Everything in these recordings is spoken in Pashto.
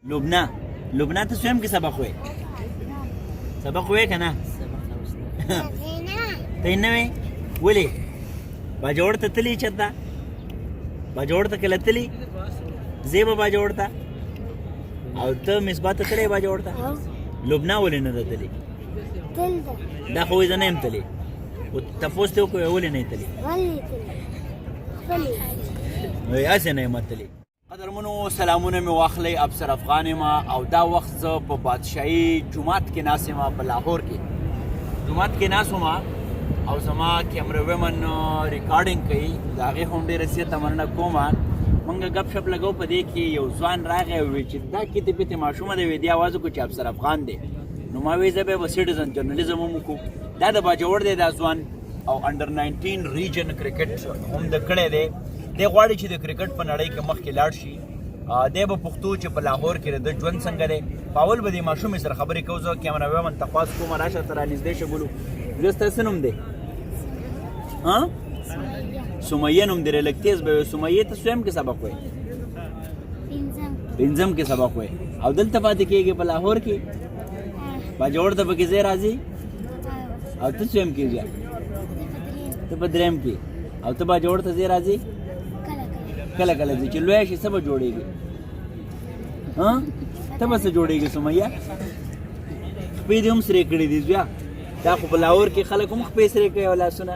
لبنا، لبنا، ته څویم کې سبق وې؟ سبق وې که نه؟ ته یې نه وې؟ ولې باجوړ ته تللی؟ چېرته باجوړ ته کله تللی؟ ځې به باجوړ ته؟ او ته مصباح ته تللی باجوړ ته؟ لبنا ولې نه ده تللی؟ دا خو زه نه یم تللی، او تپوس ته وکړه ولې نه یې تللی؟ وایي هسې نه یم تللی. قدرمنو سلامونه مې واخلئ، افسر افغان یم او دا وخت زه په بادشاهي جومات کې ناست یم. په لاهور کې جومات کې ناست وم او زما کیمره ویمن ریکارډینګ کوي، د هغې هم ډېره زیاته مننه کوم. مونږ ګپ شپ لګو، په دې کې یو ځوان راغی او وی چې دا کیته پیته ماشومه دی، وی دی اواز وکړو چې افسر افغان دی. نو ما وی زه به سټیزن جرنلیزم هم وکړو. دا د باجوړ دی دا ځوان او انډر 19 ریجن کرکټ هم د کړی دی. دی غواړي چې د کرکټ په نړۍ کې مخکې لاړ شي. دی به پښتو چې په لاهور کې د ژوند څنګه دی. په اول به د ماشومې سره خبرې کوو. زه کیمرا ویمن ته خواست کوم، راشه ته رانږدې شه. ګلو، زه ستا څه نوم دی؟ ها، سمیه نوم دی. لږ تیز به وې. سمیه، ته څویم کې سبق وایې؟ پنځم کې سبق وایې او دلته پاتې کېږې په لاهور کې؟ باجوړ ته پکې ځای راځي؟ او ته څویم کې بیا؟ ته په دریم کې. او ته باجوړ ته ځې راځې؟ کله کله ځې. چې لوی شې څه به جوړېږي؟ ها، ته به څه جوړېږي سمیه؟ خپې دې هم سرې کړې دي زویا. دا خو په لاهور کې خلک هم خپې سرې کوي او لاسونه.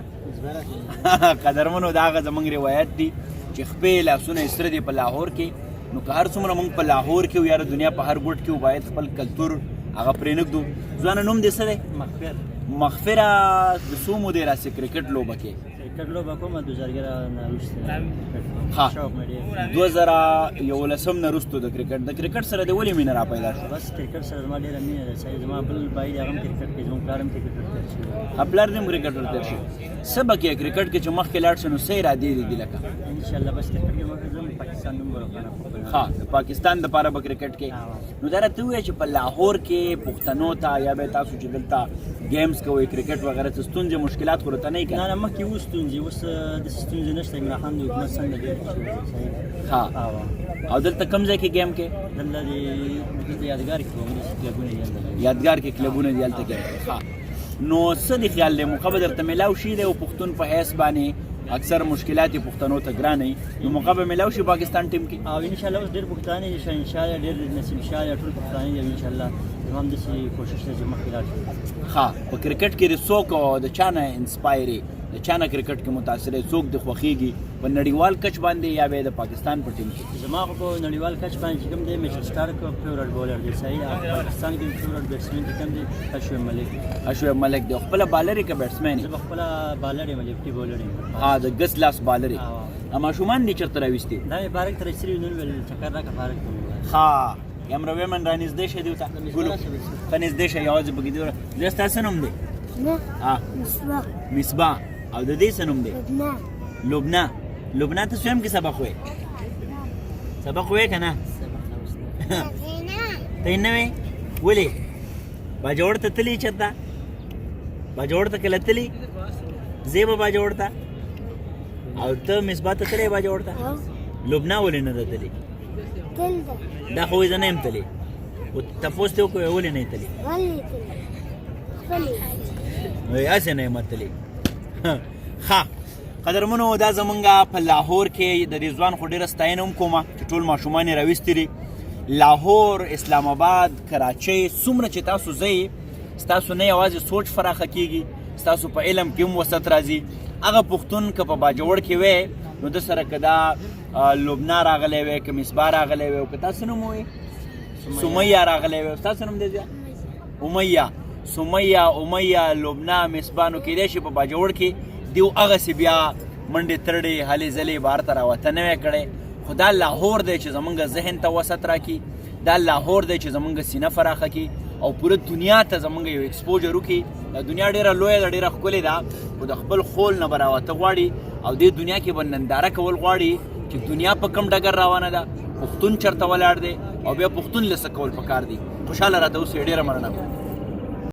قدرمنو، دا هغه زمونږ روایت دي چې خپې لاسونه یې سره دي په لاهور کې. نو که هر څومره مونږ په لاهور کې یا د دنیا په هر ګوټ کې، باید خپل کلتور هغه پرېنږدو. ځوانه، نوم دې څه دی؟ مغفر. مغفره، د څو مودې راسې کرکټ لوبه کې؟ کرکټ لوبه کوم 2011 نه وروسته. شوق مې ډېر. 2011 نه وروسته د کرکټ سره د ولې مینه را پیدا شوه؟ بس کرکټ سره زما ډېره مینه ده. چې زما بل بای دی، هغه هم کرکټ کوي، زموږ پلار هم کرکټ تېر شوی. خپلار دې هم کرکټ تېر شي. څه به کې کرکټ کې چې مخکې لاړ شې نو څه ارادې دي دي لکه؟ ان شاء الله، بس کرکټ کې مخکې ځم، پاکستان نوم به روښانه کړم. ښه، د پاکستان دپاره به کرکټ کې. نو دا راته ووایه چې په لاهور کې پښتنو ته یا به تاسو چې دلته گیمز کوئ، کرکټ وغیره، څه ستونزې مشکلات خو راته نه یې نه. که نه، مخکې و ستونزې، اوس داسې ستونزې نشته. عمران خان د حکومت څنګه ډېر ښه صحیح. او دلته کوم ځای کې گیم کې؟ دلته یادګار کې کوم داسې کلبونه دي هلته. یادګار کې کلبونه دي، هلته کې. ښه، نو څه دې خیال دی، موقع به درته میلاو شي؟ د یو پښتون په حیث باندې اکثر مشکلات یې پښتنو ته ګران وي، نو موقع به میلاو شي پاکستان ټیم کې؟ او ان شاء الله، اوس ډېر پښتانه دي، شاهنشاه دی، ډېر نسیم شاه دی، ټول پښتانه دي. ان شاء الله زما هم داسې کوشش دی چې مخکې لاړ شم. ښه، په کرکټ کې د څوک او د چا نه انسپایر یې؟ د چا نه کرکټ کې متاثر یې؟ څوک دې خوښېږي په نړیوال کچ باندې یا به د پاکستان په ټیم کې؟ زما خو په نړیوال کچ باندې چې کوم دی، میچل سټارک فیورټ بولر دی، صحیح. او پاکستان کې فیورټ بیټسمن چې کوم دی، اشویب ملک. اشویب ملک دی. خپله بالر یې که بیټسمن یې؟ زه به خپله بالر یم، لیفټي بولر یم. ها، د ګس لاس بالر یې. ماشومان دې چېرته راویستي؟ دا مې پارک ته رسېدلي، نن ویل چکر راکړه، پارک ته. ښه، کیمره ویمن، رانږدې شه دیو ته. ګلو، ښه نږدې شه، یوازې پکې دی. زه ستا څه نوم دی؟ ها، مصباح. او د دې څه نوم دی؟ لبنا. لبنا، ته څویم کې سبق وې؟ سبق وې که نه؟ ته یې نه وې؟ ولې باجوړ ته تللی؟ چېرته باجوړ ته کله تللی؟ ځې به باجوړ ته؟ او ته مصباح ته تللی باجوړ ته؟ لبنا ولې نه ده تللی؟ دا خو زه نه یم تللی، او تپوس ته وکړه ولې نه یې تللی؟ وایي هسې نه یم تللی. ښه، قدرمنو، دا زمونږ په لاهور کې د دې ځوان خو ډېره ستاینه هم کومه چې ټول ماشومان یې راویستي دي. لاهور، اسلام آباد، کراچۍ، څومره چې تاسو ځئ، ستاسو نه یوازې سوچ فراخه کیږي، ستاسو په علم کې هم وسعت راځي. هغه پښتون که په باجوړ کې وی، نو د سره که دا لبنا راغلی وی، که مصباح راغلی وی، او که تاسو نوم وی سمیه راغلی وی. ستاسو نوم دی بیا؟ امیه. سمیه، امیه، لبنا، مصباح، نو کېدای شي په باجوړ کې دیو هغسې بیا منډې ترړې، هلې ځلې بهر ته راوته نه وی کړی. خو دا لاهور دی چې زمونږ ذهن ته وسعت راکړي، دا لاهور دی چې زمونږ سینه فراخه کړي او پوره دنیا ته زمونږ یو ایکسپوجر وکړي. دا دنیا ډېره لویه ده، ډېره ښکلې ده، خو د خپل خول نه به راوته غواړي او دې دنیا کې به ننداره کول غواړي چې دنیا په کوم ډګر روانه ده، پښتون چرته ولاړ دی او بیا پښتون له څه کول پکار دي. خوشحاله راته اوسئ، ډېره مننه.